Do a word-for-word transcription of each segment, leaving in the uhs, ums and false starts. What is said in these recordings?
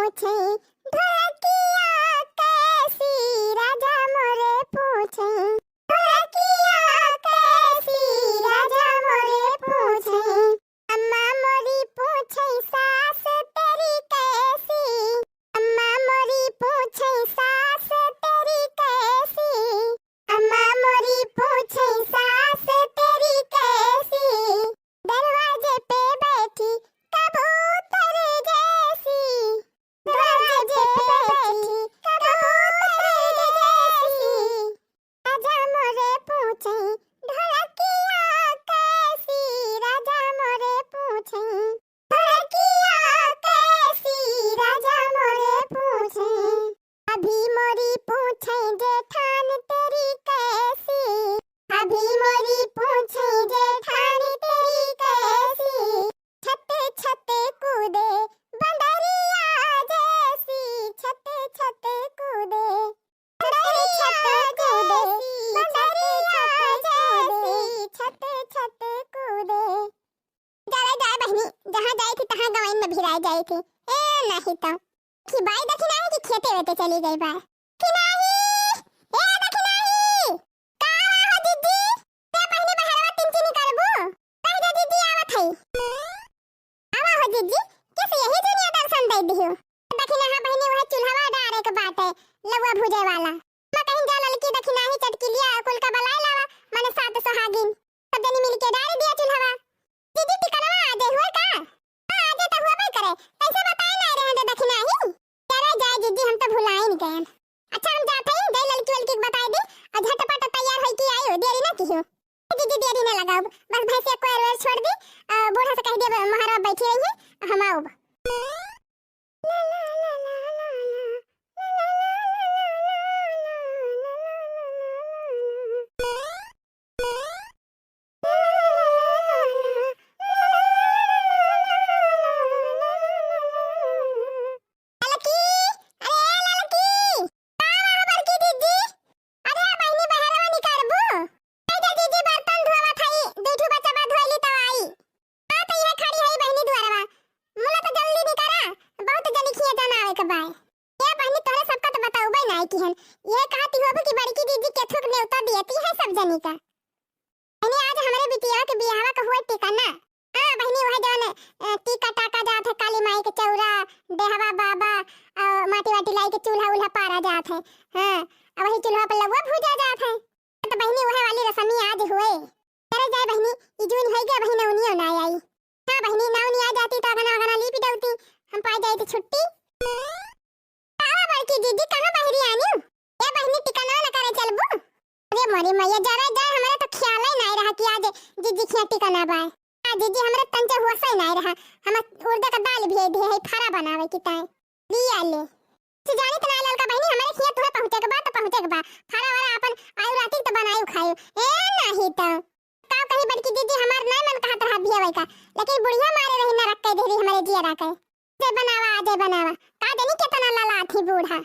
पूछे ढोलकिया कैसी, राजा मोरे पूछे ढोलकिया कैसी, राजा मोरे पूछे। अम्मा मोरी पूछे सास तेरी कैसी, अम्मा मोरी पूछे सास तेरी कैसी, अम्मा मोरी पूछे सास तेरी कैसी, दरवाजे पे बैठी कबूतर जैसी, दरवाजे पे बैठी कबूतर जैसी। राजा मोरे पूछे ढोलकिया कैसी, राजा मोरे पूछे ढोलकिया कैसी, राजा मोरे पूछे। भाभी मोरी पूछे जेठान तेरी कैसी, भाभी मोरी पूछे जेठान तेरी कैसी। छत छत कूदे बंदरिया जैसी, छत छत कूदे बंदरिया जैसी, छत छत कूदे, छत छत कूदे। जावे जाए बहिनी, जहाँ जाए थी तहाँ गवैन में भिराए जाए थी। ए नाही तो कि बाई दखिनाही कि खेते वेते चली गई बा। दखिनाही, ए दखिनाही, का हो जिज्जी? ते बहिनी बहरवा तिनचिनी करबू? कह दे जिज्जी आवत है। आवा हो जिज्जी, किस यही दुनिया दर्शन दे दियो। दखिनाहा बहिनी वह चूल्हवा डारे के बाटे, लउआ भुजे वाला। मैं कहीं जा ललकी दखिनाही चटकिलिया कुल का बलाए लावा, मने सात सुहागिन। सब जनी मिलके डार दिया चूल्हवा। दीदी, टिकनवा आजे हुए का? हाँ, आजे तो हुआ करे। कैसे बताए ना रहे हैं दखिनाही? अरे जाए दीदी, हम तो भुलाए नहीं गए। अच्छा, हम जाते हैं, जाए ललकी वलकी के बताए दी, और झटपट तैयार होई के आयो, देरी ना किहो। दीदी, देरी ना लगाओ, बस भैंसिया को एरवेर छोड़ दी, अ, बूढ़ा से कह दिया, "महाराज बैठी रही है, हम आओ।" ललकी, अरे ललकी, का हुआ बड़की दीदी? अरे बहिनी बहरवा निकरबू? ए दे दीदी, बर्तन धोवत हई, दू ठो बचवा धोइली तब आई। हाँ, तो यह खड़ी है बहिनी दुआरवा। मुला तो जल्दी निकरा, बहुत जल्दी खिया जाना आवे के बाय। ए बहिनी, तोहरे सबका तो बतौबे नाई किहन। यह कहती होबू कि बड़की दीदी केथुक नेवता दियती है सब जनी का। बहिनी, आज हमरे बिटिया के बियाहवा का हुआ टिकना। हाँ बहिनी, वह जौन, अ, टीका टाका जात है काली माई के चौरा, देहवा बाबा, अ, माटी वाटी लाई के चूल्हा उल्हा पारा जात है। हाँ, अब वही चूल्हा पर लउआ भूजा जात है। तो बहिनी, वह वाली रसमी आज हुए। करे जाए बहिनी, ई जून होई गया, वही नौनियो ना आई। हाँ बहिनी, नौनी आ जाती तो अगना अगना लीप डौती, हम पाई जाई तो छुट्टी। का बड़की दीदी, कहाँ बहरी आनी? ए बहिनी, टिकना न करे चलबू? अरे मोरी मैया, जरा जाए, हमारा तो ख्याल ही नहीं रहा कि आज दीदी खिया टिकना बाय। आज दीदी, हमारा तंचे हुआ सही नहीं रहा, हम उर्दा का दाल भेज दिए है फरा बनावे की ताई। लिया ले। से जानी तो ना ललका बहिनी, हमारे खिया तुहे पहुँचे के बा तो पहुँचे के बा। फरा वरा अपन आयु राती तो बनायु खायु। ए नहीं तो। का कही बड़की दीदी, हमार नाय मन कहत रहा भियावे का, लेकिन बुढ़िया मारे रही नरक कह देली हमारे जियरा के। जे बनावा, जे बनावा, का जानी केतना ललाथी बूढ़ा।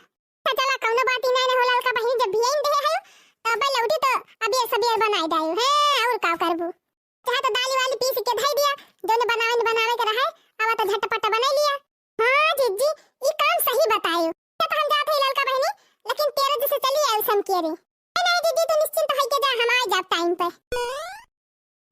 तो चला, कौनो बात ही नहीं न होला, का बहिनी जब भियाइन दे है, तो अब लौटी तो अबियर सबियर बनाई डायू। हैं, और का करबू? चाहे तो दाली वाली पीस के धई दिया, जौने बनावे न बनावे के रहे, अब तो झटपट बनाई लिया। हाँ जिज्जी, ई काम सही बतायो। ये तो हम जात है ललका बहिनी, लेकिन तेरे जैसे चली आयु समकियरी। ए नहीं दीदी, तू निश्चिंत होई के जा, हम आ जाब टाइम पे।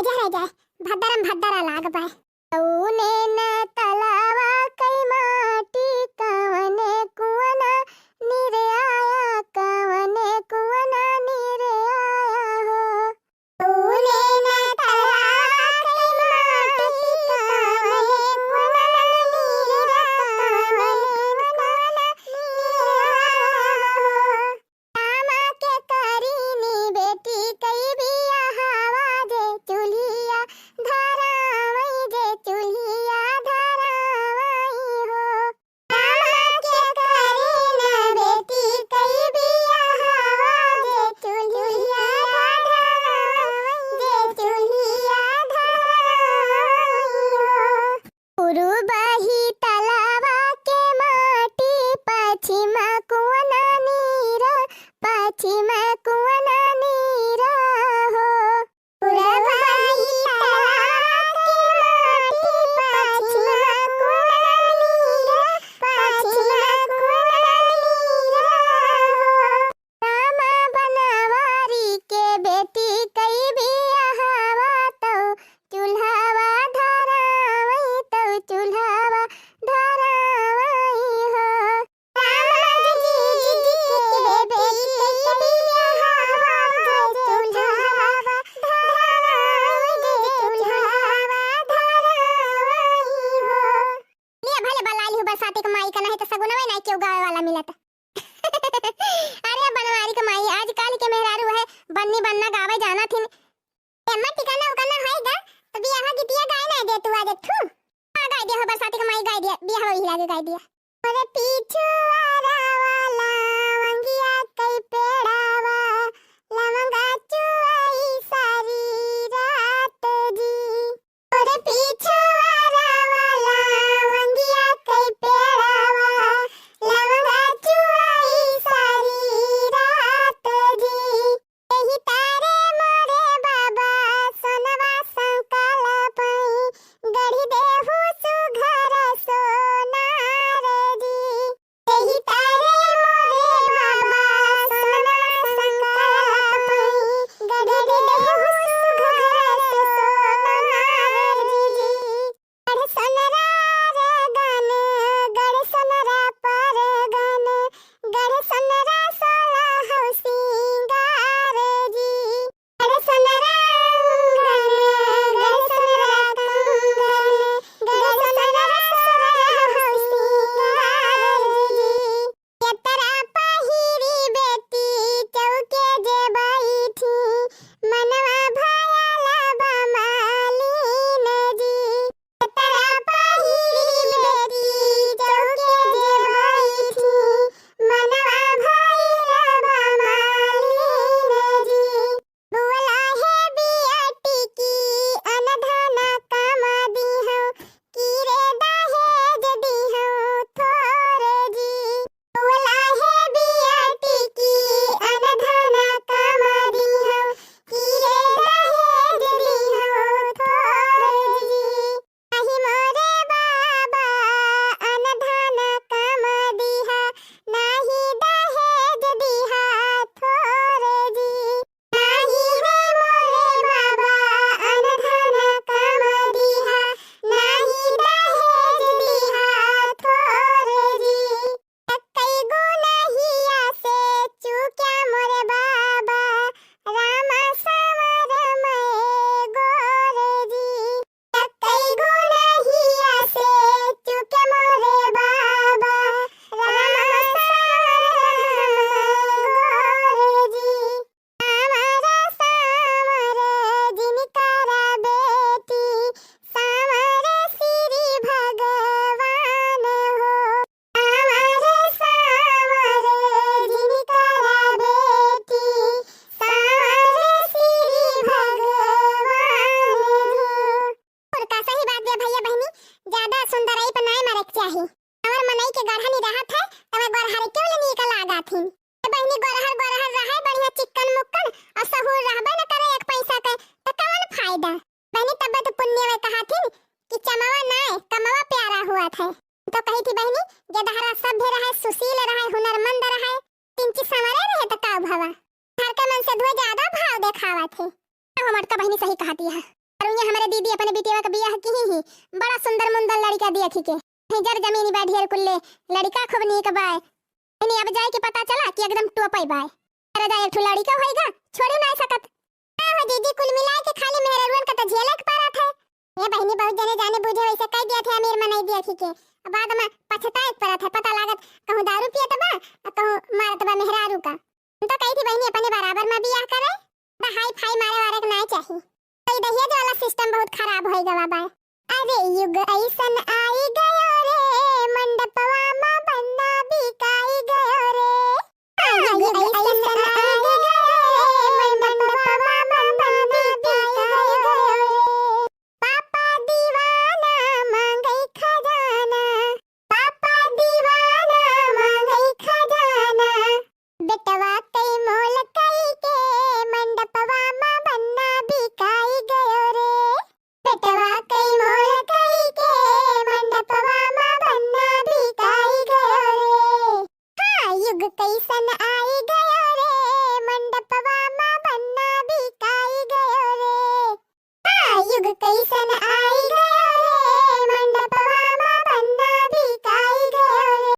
जा रे जा, भद्दरम भद्दरा लाग बा। कौने न तलावा कई माटी, कवने कुआना नीरे आया, कवने कुआना नीरे आया हो। कौने न तलावा कई माटी, कवने कुआना नीरे आया, कवने कुआना नीरे आया हो। रामा के बरसाती के माई का नहीं तो सगुनवे नहीं केहू गावे वाला मिलत। अरे बनवारी के माई, आजकल के मेहरारू है बन्नी बन्ना गावे जाना थिन। एम्मा टिकाना उकाना होएगा तो बियाह गीतिया गाए ना दे तू आज एक ठू। हाँ, गाय दिया हो बरसाती के माई, गाय दिया, बियाह वही लागे गाय दिया। अरे पीछू आरा वाला वंगिया कई पेड़ावा, लवंगा चुआई सारी रात जी। अरे पीछू आरा वाला वंगिया कई पेड़ावा, लवंगा चुआई सारी रात जी। एही तारे मोरे बाबा सोनवा संकल्प गढ़ी देहु सुघर सोनार जी। एही तारे मोरे बाबा सोनवा संकल्प गढ़ी देहु सुघर सोनार जी। गढ़ सोनरा रे गन, गढ़ सोनरा पर गन, गढ़ सोनरा सोलह सिंगार जी। गढ़ सोनरा गन, गढ़ सोनरा कंगन, गढ़ सोनरा सोलह सिंगार जी। यतरा पहिरी बेटी चौके जे बैठी, मनवा भयल बा मलिन जी। यतरा पहिरी बेटी चौके जे बैठी, मनवा भयल बा मलिन जी। बोला है बिया टिकी अनधन कम दिहौ, की रे दहेज दिहौ थोर जी। बोला है बिया टिकी अनधन कम दिहौ, की रे दहेज दिहौ थोर जी। नाही मोरे बाबा अनधन कम दिहा, नाही दहेज दिहा थोर जी। नाही रे मोरे बाबा अनधन कम दिहा, नाही दहेज दिहा थोर जी। कई गुनहिया से चूक्या मोरे बाबा, रामा सांवर मैं गोर जी। कई गुनहिया से चूक्या मोरे बाबा, रामा सांवर मैं गोर जी। हमारा सांवर जिनकरा बेटी, सांवर श्री भगवान हो। सांवर, सांवर जिनकरा बेटी, सांवर श्री भगवान हो। और का सही बात बा भैया बहिनी, ज्यादा सुंदरई पर नाय मरे के चाही। अगर मनई के गढ़ा नहीं रहत है, तब गोरहर क्यों ले नीक लागत हिन? ए बहिनी, गोरहर, गोरहर रहे बढ़िया चिक्कन मुक्कन, और सहूर रहबे न करे एक पैसा के, त कवन फायदा? बहिनी, तब्बे तो पुण्य वे कहाथिन कि चमवा नाय, कमवा प्यारा हुआ था। तो कही थी बहिनी, गेदहरा सभ्य रहे, सुशील रहे, हुनरमंद रहे, इंची संवरे रहे त का भवा? घर के मन से धुए ज्यादा भाव देखावा थे। अब हमर तो बहिनी सही कहती है। और ये हमारे दीदी अपने बिटिया का बियाह की ही, ही बड़ा सुंदर मुंदर लड़का देखी के। हिजर जमीनी बा ढेर कुल्ले, लड़का खूब नीक बाय। इन्हें अब जाए के पता चला कि एकदम टोपई बाय। अरे जा एक ठो लड़का होइगा, छोड़ी ना सकत। का हो दीदी, कुल मिलाए के खाली मेहररुअन का तो झेले के पड़त है। ए बहिनी, बहुत जने जाने बूझे वैसे कह दिया थे अमीर मनई देखी के, अब बाद में पछताए के पड़त है। पता लागत कहूँ दारू पियत बा, आ कहूँ मारत बा मेहरारू का। हम तो कही थी बहिनी अपने बराबर में बियाह करे, तो हाई फाई मारे वारे के ना चाही। तो ई दहेज वाला सिस्टम बहुत खराब होई गवा बा। अरे युग ऐसन आई गयो रे, मंडपवा मा बन्ना बिकाई गयो रे। युग ऐसन आई गयो रे, मंडपवा मा बन्ना बिकाई गयो रे। पापा दीवाना मांगई खजाना, पापा दीवाना मांगई खजाना। बेटवा कई मोल कई के मंडपवा मा बन्ना बिकाई गयो रे। बेटवा कई मोल कई के मंडपवा मा बन्ना बिकाई गयो रे। हाँ, युग कैसन आई गयो रे, मंडपवा मा बन्ना बिकाई गयो रे। हाँ, युग कैसन